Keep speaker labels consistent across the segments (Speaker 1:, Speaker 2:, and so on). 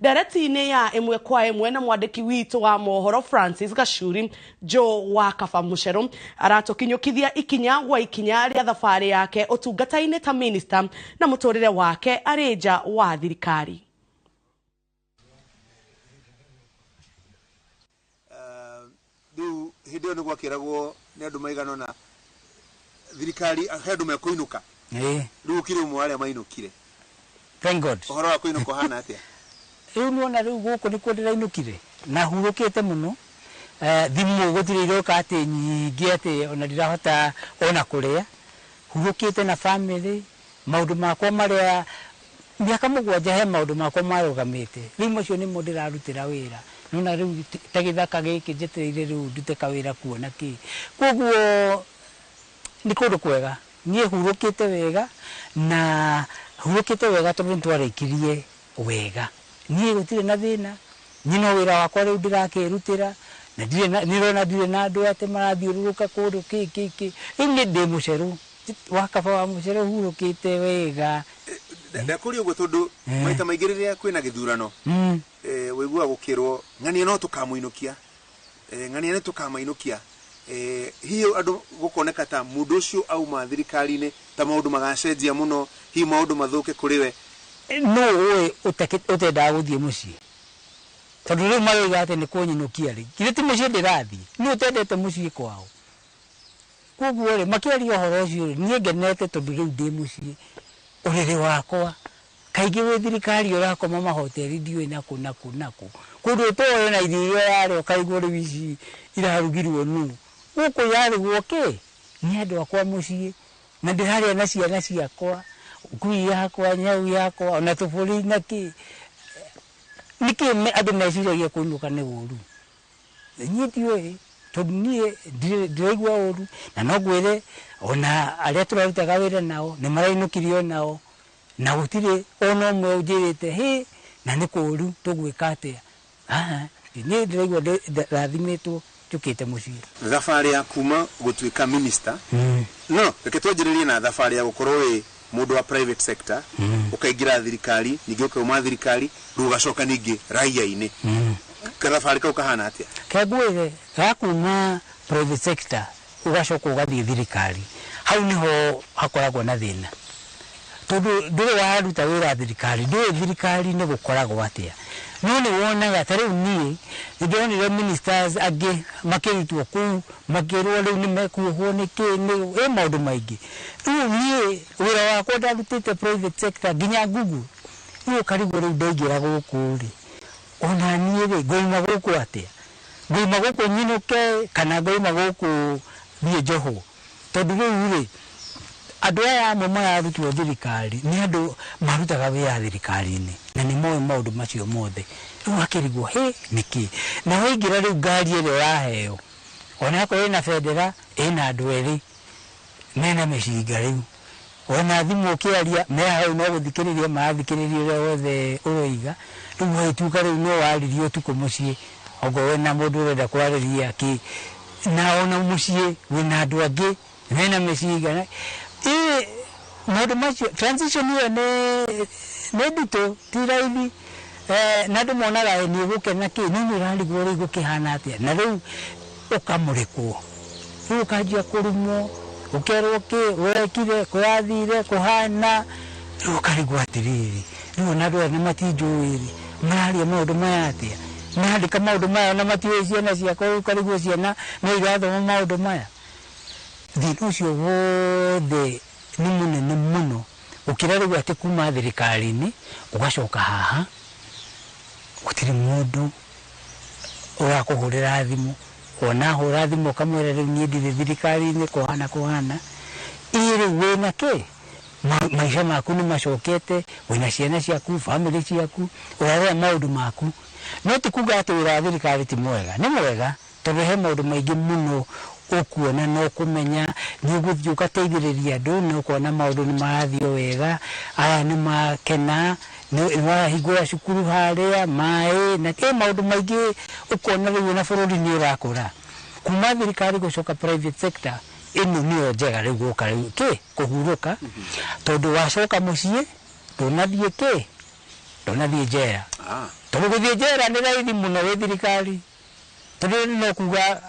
Speaker 1: Ndereti-inĩ ya ĩmwe kwa ĩmwe na mwandĩki witũ wa mohoro Francis Gachuri, Joe wa Kaba Mucheru aratũkinyũkithia ikinya gwa ikinya rĩa thabarĩ yake ũtungata-inĩ ta minister na mũtũrĩre wake arĩ nja wa thirikari.
Speaker 2: Rĩu hĩndĩ ĩyo nĩ gwakĩragwo nĩ andũ maigana ũna thirikari he andũ mekũinũka. Rĩu ũkĩrĩ ũmwe wa arĩa mainũkire.
Speaker 3: Thank God.
Speaker 2: Ũhoro wa kũinũka ũhana atĩa?
Speaker 3: Rĩu nĩwona rĩu gũkũ nĩkuo ndĩrainũkire na hurũkĩte mũno. Thimũ gũtirĩ iroka atĩ nyingĩ atĩ ona ndirahota ona kũrĩa. Hurũkĩte na family, maũndũ makwa marĩa mĩaka 7 he maũndũ makwa marũgamĩte. Rĩu macio nĩmo ndĩrarutĩra wĩra. Nĩwona rĩu ta gĩthaka gĩkĩ njetereire rĩu ndute kawĩra kuo na kĩ. Koguo nĩ kũndũ kwega. Niĩ hurũkĩte wega na hurũkĩte wega tondũ nĩtwarĩkirie wega. Niĩ gũtirĩ na thĩna. Niĩ no wĩra wakwa rĩu ndĩrakĩrutĩra na ndirĩ na nĩrona ndirĩ na andũ atĩ marathiũrũrũka kũndũ kĩ kĩ kĩ. Rĩu niĩ ndĩ mũcerũ wa Kaba wa Mũcerũ hurũkĩte wega.
Speaker 2: Ndakũria ũguo tondũ maita maingĩ rĩrĩa kwĩna gĩthurano, wĩiguaga gũkĩrwo ng'ania no tũkamũinũkia, ng'ania nĩ tũkamainũkia. Hihi andũ gũkoneka ta mũndũ ũcio auma thirikari-inĩ ta maũndũ magacenjia mũno, hihi maũndũ mathũke kũrĩ we.
Speaker 3: Nũ ũĩ ũtendaga gũthiĩ mũciĩ? Tondũ rĩu maroiga atĩ nĩ kũnyinũkia rĩ, githĩ ti mũciĩ ndĩrathiĩ? Nũ ũtendete mũciĩ kwao? Koguo rĩ, makĩaria ũhoro ũcio rĩ, niĩ ngenete tondũ rĩu ndĩ mũciĩ. Ũrĩrĩ wakwa, kaingĩ wĩ thirikari ũrakoma mahoteri ndiũĩ nakũ nakũ nakũ. Kũndũ ũtoĩ ona irio iria ũrarĩa ũkaigua rĩu ici irarugirwo nũ. Gũkũ yarugwo kĩ? Nĩ andũ akwa mũciĩ. Na ndĩrarĩa na ciana ciakwa, ngui yakwa, nyau yakwa, ona tũbũri na kĩ. Nĩkĩ andũ meciragia kũinũka nĩ ũru? Niĩ ndiũĩ, tondũ niĩ ndiraigua ũru, na no ngwĩre ona arĩa tũrarutaga wĩra nao nĩ marainũkirie onao, na gũtirĩ ona ũmwe ũnjĩrĩte hĩ na nĩ kũru tũgwĩka atĩa. Niĩ ndĩraigua ndathimĩtwo njũkĩte mũciĩ.
Speaker 2: Thabarĩ ya kuma gũtuĩka minister, no reke twanjĩrĩrie na thabarĩ ya gũkorwo wĩ mũndũ wa private sector, ũkaingĩra thirikari, ningĩ ũkauma thirikari, rĩu ũgacoka ningĩ raia-inĩ. Gathabarĩ kau kahana atĩa?
Speaker 3: Kengwĩre, ga kuma private sector ũgacoka ũgathiĩ thirikari, hau nĩho hakoragwo na thĩna. Tondũ ndũrĩ waruta wĩra thirikari, ndũĩ thirikari-inĩ gũkoragwo atĩa. No nĩ wonaga ta rĩu niĩ nĩ ndonire ministers angĩ makĩrutwo kũu, makĩrwo rĩu nĩ mekuohwo nĩ kĩ, nĩ ĩ maũndũ maingĩ. Rĩu niĩ wĩra wakwa ndarutĩte private sector nginya Google. Rĩu ũkarigwo rĩu ndaingĩra gũkũ rĩ, ona niĩ rĩ, ngoima gũkũ atĩa? Ngoima gũkũ nyinũke kana ngoima gũkũ thiĩ njohwo? Tondũ rĩu rĩ, andũ aya amwe mararutwo thirikari nĩ andũ marutaga wĩra thirikari-inĩ na nĩ moĩ maũndũ macio mothe. Rĩu akĩrigwo hĩ nĩkĩ? Na waingĩra rĩu ngari ĩrĩa ũraheo, ona akorwo ĩna bendera, ĩna andũ erĩ mena mĩcinga rĩu. Ona thimũ ũkĩaria, me hau no gũthikĩrĩria marathikĩrĩria ũrĩa wothe ũroiga. Rĩu ũgagĩtuĩka rĩu no waririe ũtukũ mũciĩ, okorwo wĩna mũndũ ũrenda kwarĩria kĩ, na ona mũciĩ wĩna andũ angĩ mena mĩcinga. Ĩ maũndũ macio, transition ĩyo nĩ nditũ, ti raithi. Na andũ monaga nĩ ũgũkena kĩ, no nĩ ũrarigwo rĩu gũkĩhana atĩa. Na rĩu ũkamũrĩkwo. Rĩu ũkanjia kũrumwo, ũkerwo kĩ, wekire, kũrathire, kũhana. Rĩu ũkarigwo atĩrĩrĩ, rĩu ona andũ aya nĩ matinjũĩ rĩ, mararia maũndũ maya atĩa? Marandĩka maũndũ maya ona matiũĩ ciana ciakwa, rĩu ũkarigwo ciana no irathoma maũndũ maya. Thĩna ũcio wothe nĩ mũnene mũno gũkĩra rĩu atĩ kuma thirikari-inĩ ũgacoka haha gũtirĩ mũndũ ũrakũhũrĩra thimũ, ona ahũra thimũ ũkamwĩra rĩu niĩ ndirĩ thirikari-inĩ kũhana kũhana. Ĩ rĩu wĩna kĩ? Maica maku nĩ macokete, wĩna ciana ciaku, family ciaku, ũrarora maũndũ maku. No ti kuga atĩ wĩra wa thirikari ti mwega, nĩ mwega tondũ he maũndũ maingĩ mũno ũkuona na ũkũmenya, nĩ ũgũthiĩ ũgateithĩrĩria andũ na ũkona maũndũ nĩ marathiĩ o wega, aya nĩ makena, nĩ warahingũra cukuru harĩa, maĩ, na ĩ maũndũ maingĩ ũkona rĩu ona bũrũri nĩ ũrakũra. Kuma thirikari gũcoka private sector, ĩno nĩyo njega rĩu gũka rĩu kĩ kũhurũka, tondũ wacoka mũciĩ ndũnathiĩ kĩ, ndũnathiĩ njera. Tondũ gũthiĩ njera nĩ raithi mũno wĩ thirikari, tondũ no kuga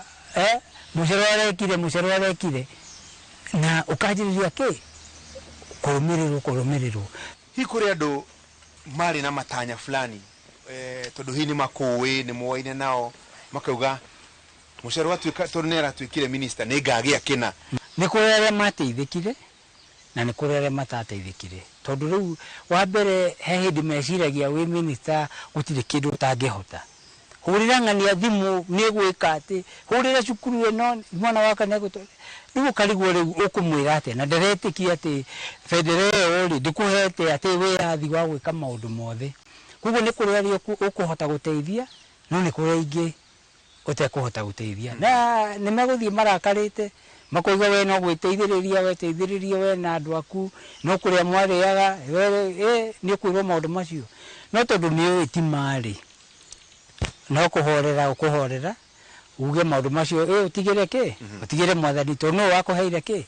Speaker 3: mũcero arekire na ũkanjĩrĩria kĩ kũrũmĩrĩrwo.
Speaker 2: Hihi kũrĩ andũ marĩ na matanya fulani, tondũ hihi nĩ makũĩ nĩ moaine nao makauga mũcero atuĩka tondũ nĩ aratuĩkire minister nĩ ngagĩa kĩna.
Speaker 3: Nĩ kũrĩ arĩa mateithĩkire na nĩ kũrĩ arĩa matateithĩkire, tondũ rĩu wa mbere he hĩndĩ meciragia wĩ minister gũtirĩ kĩndũ ũtangĩhota. Hũrĩra ng'ania thimũ nĩ gwĩka atĩ, hũrĩra cukuru ĩno mwana wakwa nĩ egũtũ. Rĩu ũkarigwo rĩu ũkũmwĩra atĩa, na nderetĩkia atĩ bendera ĩyo rĩ ndĩkũhete atĩ wĩyathi wa gwĩka maũndũ mothe. Koguo nĩ kũrĩ arĩa ũkũhota gũteithia, no nĩ kũrĩ aingĩ ũtekũhota gũteithia. Na nĩ megũthiĩ marakarĩte makoiga we no gwĩteithĩrĩria, weteithĩrĩria we na andũ aku, no kũrĩa mwarĩaga, we nĩ ũkwĩrwo maũndũ macio. No tondũ nĩ ũĩ ti marĩ, no kũhorera ũkũhorera uge maũndũ macio, ũtigĩre kĩ? Ũtigĩre mwathani tondũ nĩwe wakũheire kĩ?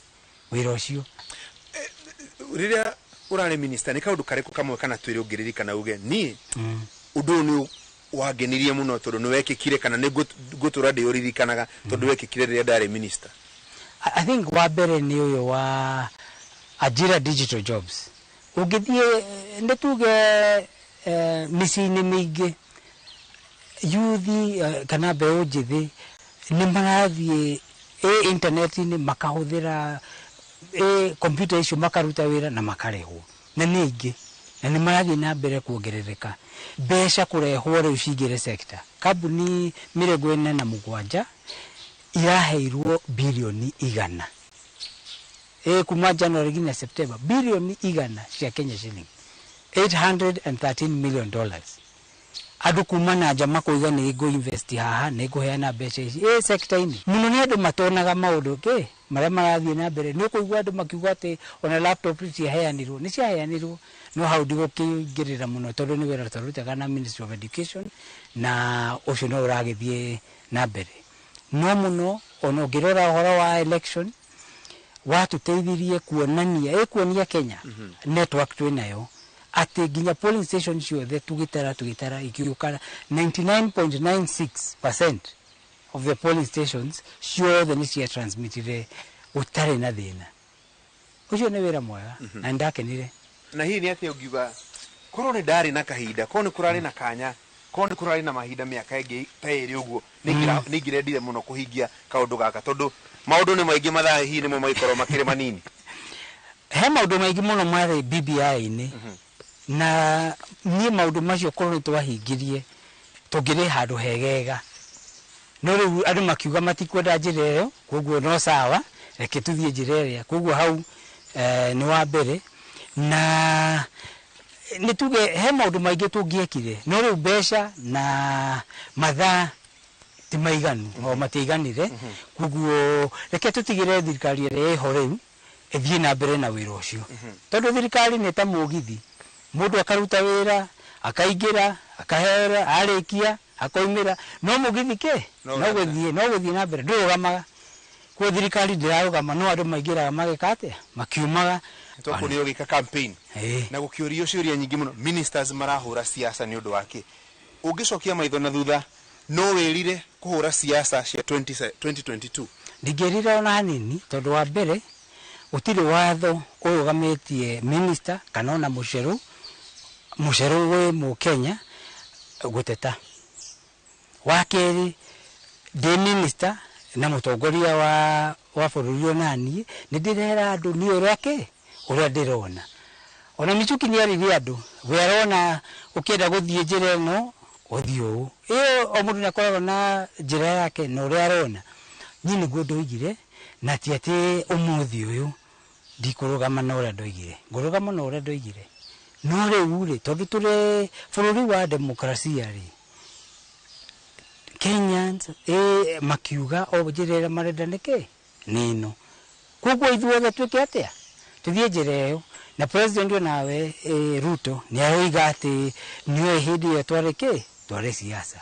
Speaker 3: Wĩra ũcio.
Speaker 2: Rĩrĩa ũrarĩ minister nĩ kaũndũ karĩkũ kamwe kana twĩrĩ ũngĩririkana uge niĩ ũndũ ũyũ nĩ wangenirie mũno tondũ nĩ wekĩkire, kana nĩ ngũtũra ndĩũririkanaga tondũ wekĩkire rĩrĩa ndarĩ minister?
Speaker 3: I think wa mbere nĩ ũyũ wa Ajira Digital Jobs. Ũngĩthiĩ nĩ tuge mĩciĩ-inĩ mĩingĩ yuthi kana mbeũ njĩthĩ nĩ marathiĩ internet-inĩ makahũthĩra computer icio makaruta wĩra na makarĩhwo, na nĩ aingĩ na nĩ marathiĩ na mbere kuongerereka. Mbeca kũrehwo rĩu cingĩre sector, kambuni 47 iraheirwo birioni 100 kuma January nginya September, birioni 100 cia Kenya shilling, $813 million. Andũ kuma na nja makoiga nĩ ngũ invest haha, nĩ ngũheana mbeca ici sector-inĩ. Mũno nĩ andũ matonaga maũndũ kĩ marĩa marathiĩ na mbere. Nĩ ũkũigua andũ makiuga atĩ ona laptop ciaheanirwo, nĩ ciaheanirwo, no hau ndigũkĩingĩrĩra mũno tondũ nĩ wĩra twarutaga na Ministry of Education na ũcio no ũragĩthiĩ na mbere. No mũno ona ũngĩrora ũhoro wa election watũteithirie kuonania, kuonia Kenya network twĩnayo atĩ nginya polling station ciothe tũgĩtara ikiũka 99.96% of the polling stations ciothe nĩ cia transmitire gũtarĩ na thĩna. Ũcio nĩ wĩra mwega na nĩndakenire.
Speaker 2: Na hihi nĩ atĩa ũngiuga korwo nĩ ndarĩ na kahinda, korwo nĩ kũrarĩ na kanya, korwo nĩ kũrarĩ na mahinda mĩaka ĩngĩ ta ĩrĩ ũguo, nĩ ingĩrendire mũno kũhingia kaũndũ gaka tondũ maũndũ nĩ maingĩ, mathaa hihi nĩmo magĩkorwo makĩrĩ manini.
Speaker 3: He maũndũ maingĩ mũno marĩ BBI-inĩ na niĩ maũndũ macio korwo nĩ twahingirie tũngĩrĩ handũ hegega. No rĩu andũ makiuga matikwenda njĩra ĩyo, koguo no sawa, reke tũthiĩ njĩra ĩrĩa. Koguo hau nĩ wa mbere. Na nĩ tuge he maũndũ maingĩ tũngĩekire, no rĩu mbeca na mathaa ti maiganu, o matiaiganire. Koguo reke tũtigĩre thirikari ĩrĩa ĩho rĩu ĩthiĩ na mbere na wĩra ũcio, tondũ thirikari nĩ ta mũgithi, mũndũ akaruta wĩra akaingĩra akahera arĩkia akoimĩra, no mũgithi kĩ no gũthiĩ na mbere, ndũrũgamaga. Koguo thirikari ndĩrarũgama, no andũ maingĩraga mageka atĩa, makiumaga.
Speaker 2: Twakuonire ũgĩka campaign na gũkĩũrio ciũria nyingĩ mũno, ministers marahũra siasa nĩ ũndũ wake. Ũngĩcokia maitho na thutha, no wĩrire kũhũra siasa cia 2022?
Speaker 3: Ndingĩrira ona hanini, tondũ wa mbere gũtirĩ watho ũrũgamĩtie minister kana ona mũcerũ wĩ mũkenya gũteta. Wa kerĩ, ndĩ minister na mũtongoria wa bũrũri onaniĩ nĩ ndĩrera andũ niĩ ũrĩa kĩ ũrĩa ndĩrona. Ona Michuki nĩ aririe andũ, we arona ũkĩenda gũthiĩ njĩra ĩno ũthiĩ ũũ, ĩyo o mũndũ nĩ akoragwo na njĩra yake na ũrĩa arona. Niĩ nĩguo ndoigire, na ti atĩ ũmũthĩ ũyũ ndikũrũgama na ũrĩa ndoigire, ngũrũgama na ũrĩa ndoigire. No rĩu rĩ, tondũ tũrĩ bũrũri wa demokrasia rĩ, Kenyans makiuga o njĩra ĩrĩa marenda nĩkĩ nĩ ĩno, koguo ithuothe twĩke atĩa, tũthiĩ njĩra ĩyo. Na president onawe Ruto nĩ aroiga atĩ nĩoĩ hĩndĩ ĩyo twarĩ kĩ, twarĩ siasa,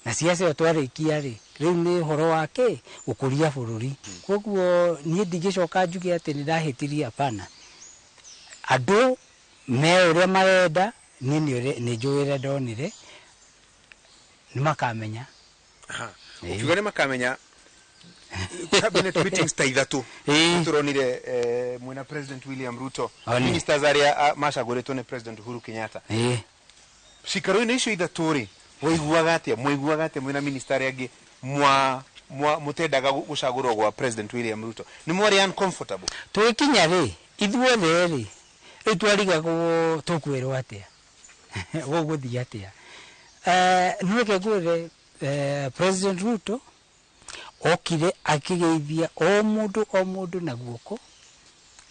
Speaker 3: na siasa ĩyo twarĩkia rĩ, rĩu nĩ ũhoro wa kĩ, gũkũria bũrũri. Koguo niĩ ndingĩcoka njuge atĩ nĩ ndahĩtirie, hapana. Andũ me ũrĩa marenda, niĩ nĩ njũĩ ũrĩa ndonire, Nĩ makamenya.
Speaker 2: Ukiuga nĩ makamenya, cabinet meetings ta ithatũ tũronire mwena President William Ruto, ministers arĩa macagũrĩtwo nĩ President Uhuru Kenyatta. Cikaro-inĩ icio ithatũ rĩ, waiguaga atĩa, mwaiguaga atĩa mwĩna minister arĩa angĩ mwa mũtendaga gũcagũrwo gwa President William Ruto? Nĩ mwarĩ uncomfortable?
Speaker 3: Tũgĩkinya rĩ, ithuothe rĩ, rĩu twarigagwo tũkwĩrwo atĩa, gũgũthiĩ atĩa. Nĩ reke ngwĩre, President Ruto okire akĩgeithia o mũndũ o mũndũ na guoko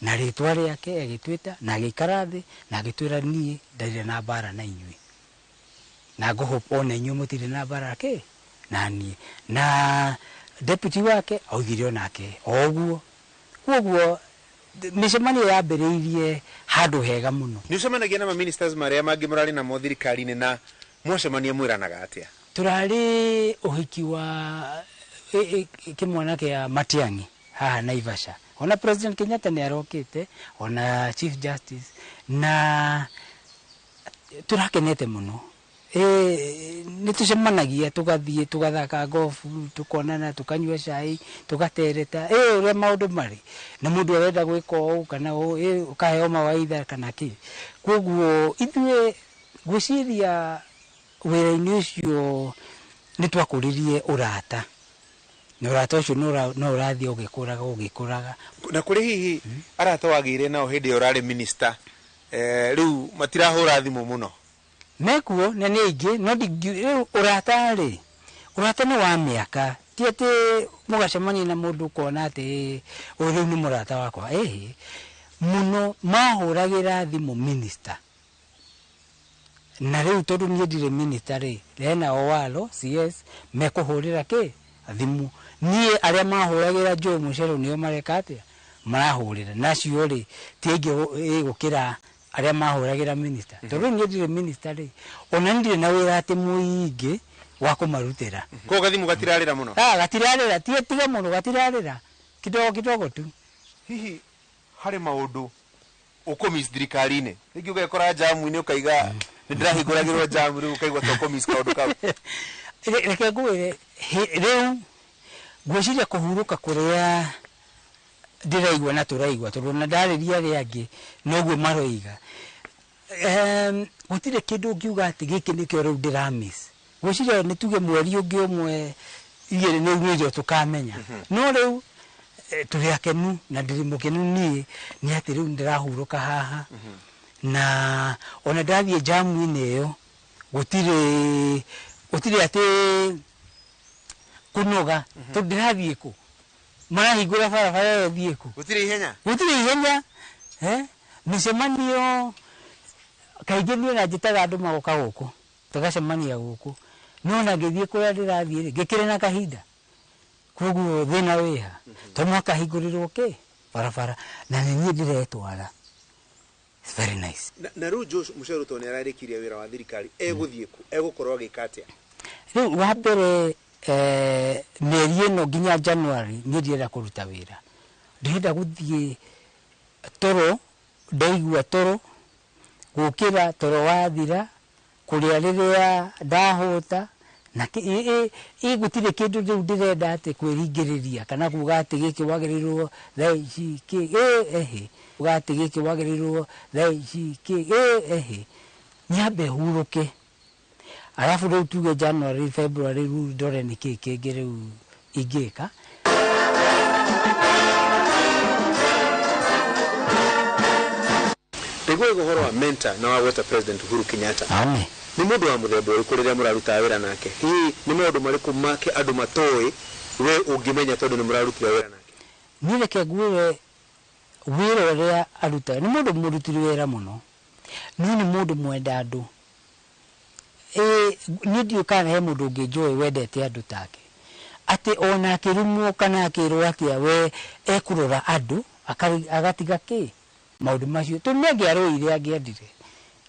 Speaker 3: na rĩtwa rĩake, agĩtwĩta na agĩikara thĩ na agĩtwĩra, niĩ ndarĩ na mbara na inyuĩ, na ngũhope ona inyuĩ mũtirĩ na mbara kĩ na niĩ. Na deputy wake augire onake o ũguo. Koguo mĩcemanio yambĩrĩirie handũ hega mũno.
Speaker 2: Nĩ ũcemanagia na ma ministers marĩa mangĩ mũrarĩ namo thirikari-inĩ, na mwacemania mwĩranaga atĩa?
Speaker 3: Tũrarĩ ũhiki wa kĩmwana kĩa Matiang'i haha Naivasha. Ona President Kenyatta nĩ arokĩte, ona Chief Justice, na tũrakenete mũno. Nĩ tũcemanagia, tũgathiĩ tũgathaka golf, tũkonana, tũkanyua cai, tũgatereta ũrĩa maũndũ marĩ, na mũndũ arenda gwĩka ũũ kana ũũ, ũkaheo mawaidha kana kĩ. Koguo ithuĩ ngwĩciria wĩra-inĩ ũcio nĩ twakũririe ũrata, na ũrata ũcio no ũrathiĩ ũgĩkũraga ũgĩkũraga.
Speaker 2: Na kũrĩ hihi arata wagĩire nao hĩndĩ ĩyo ũrarĩ minister, rĩu matirahũra thimũ mũno?
Speaker 3: Mekuo na nĩ aingĩ, no rĩu ũrata rĩ, ũrata nĩ wa mĩaka, ti atĩ mũgacemania na mũndũ ũkona atĩ ũyũ rĩu nĩ mũrata wakwa. Ĩhĩ, mũno mahũragĩra thimũ minister, na rĩu tondũ niĩ ndirĩ minister rĩ, hena Owalo CS mekũhũrĩra kĩ thimũ. Niĩ arĩa mahũragĩra Joe Mucheru nĩo mareka atĩa, marahũrĩra nacio rĩ, ti aingĩ ĩgũkĩra arĩa mahũragĩra minister, tondũ niĩ ndirĩ minister rĩ, ona ndirĩ na wĩra atĩ mũingĩ wa kũmarutĩra.
Speaker 2: Koguo gathimũ gatirarĩra mũno?
Speaker 3: Gatirarĩra, tiga mũno, gatirarĩra, kidogo kidogo tu.
Speaker 2: Hihi harĩ maũndũ ũkũmiss thirikari-inĩ? Rĩngĩ ũgekora jamu-inĩ ũkaiga nĩ ndĩrahingũragĩrwo jamu, rĩu ũkaigua ta ũkũmiss kaũndũ kau.
Speaker 3: Reke ngwĩre, rĩu ngwĩciria kũhurũka kũrĩa ndĩraigua na tũraigua, tondũ ona ndarĩria arĩa angĩ noguo maroiga. Gũtirĩ kĩndũ ũngiuga atĩ gĩkĩ nĩkĩo rĩu ndĩramiss. Ngwĩciria nĩ tuge mweri ũngĩ ũmwe igĩrĩ nĩ nĩrĩo tũkamenya. No rĩu tũrĩ akenu, na ndĩrĩ mũkenu niĩ nĩ atĩ rĩu ndĩrahurũka haha, na ona ndathiĩ jamu-inĩ ĩyo gũtirĩ atĩ kũnoga, tondũ ndĩrathiĩ kũ, marahingũra barabara ĩyo thiĩ kũ.
Speaker 2: Gũtirĩ ihenya?
Speaker 3: Gũtirĩ ihenya. Mĩcemanio kaingĩ niĩ na njĩtaga andũ magoka gũkũ, tũgacemania gũkũ, no ona ngĩthiĩ kũrĩa ndĩrathiĩ rĩ, ngĩkĩrĩ na kahinda. Koguo thĩna wĩha to mũhaka hingũrĩrwo kĩ barabara, na nĩ niĩ ndĩretwara. It's very nice.
Speaker 2: Na rĩu Joe Mucheru tondũ nĩ ararĩkirie wĩra wa thirikari, egũthiĩ kũ, egũkorwo agĩka atĩa?
Speaker 3: Rĩu wa mbere, mĩeri ĩno nginya January niĩ ndirenda kũruta wĩra, ndĩrenda gũthiĩ toro, ndaigua toro, gũkĩra toro wathira, kũrĩa rĩrĩa ndahũta, na gũtirĩ kĩndũ rĩu ndĩrenda atĩ kwĩringĩrĩria kana kuga atĩ gĩkĩ wagĩrĩirwo thaa ici kĩ, ĩhĩ, kuga atĩ gĩkĩ wagĩrĩirwo thaa ici kĩ, ĩhĩ, nyambe hurũke, arabu rĩu tuge January, February rĩu ndore nĩ kĩĩ kĩngĩ rĩu ingĩka.
Speaker 2: Nĩguo ũhoro wa mentor na wa gweta President Uhuru Kenyatta.
Speaker 3: Amen.
Speaker 2: Nĩ mũndũ wa mũthemba ũrĩkũ rĩrĩa mũrarutaga wĩra nake? Hihi nĩ maũndũ marĩkũ make andũ matoĩ we ũngĩmenya tondũ nĩ mũrarutire wĩra nake?
Speaker 3: Niĩ reke ngwĩre wĩra ũrĩa arutaga, nĩ mũndũ mũrutĩri wĩra mũno, no nĩ mũndũ mwenda andũ. Niĩ ndiũĩ kana he mũndũ ũngĩ njũĩ wendete andũ take, atĩ ona akĩrumwo kana akĩrwo atĩa, we ekũrora andũ agatiga kĩ maũndũ macio, tondũ nĩ angĩarũire angĩendire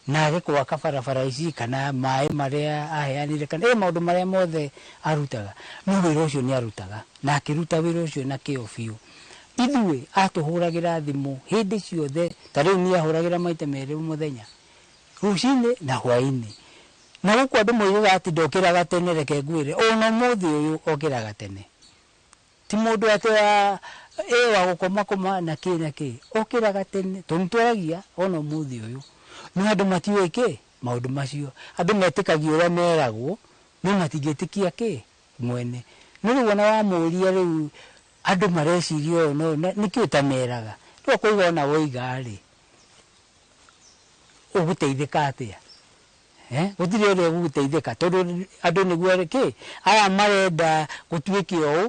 Speaker 3: na age gwaka barabara ici kana maĩ marĩa aheanire kana maũndũ marĩa mothe arutaga, no wĩra ũcio nĩ arutaga, na akĩruta wĩra ũcio na kĩo biũ. Ithuĩ atũhũragĩra thimũ hĩndĩ ciothe, ta rĩu niĩ ahũragĩra maita merĩ mũthenya, rũcinĩ na hwaĩ-inĩ, Na gũkũ andũ moigaga atĩ ndokĩraga tene, reke ngwĩre ona ũmũthĩ ũyũ okĩraga tene. Ti mũndũ atĩ wa ĩ wa gũkoma koma na kĩ na kĩ, okĩraga tene tondũ nĩtwaragia ona ũmũthĩ ũyũ. No andũ matiũĩ kĩ maũndũ macio, andũ metĩkagia ũrĩa meragwo no matingĩtĩkia kĩ mwene. No rĩu ona wamũria rĩu andũ mareciria ũũ no nĩkĩ ũtameraga? Rĩu akauga ona woiga rĩ ũgũteithĩka atĩa? Gũtirĩ ũrĩa ũgũteithĩka tondũ andũ nĩguo kĩ aya marenda gũtuĩke ũũ.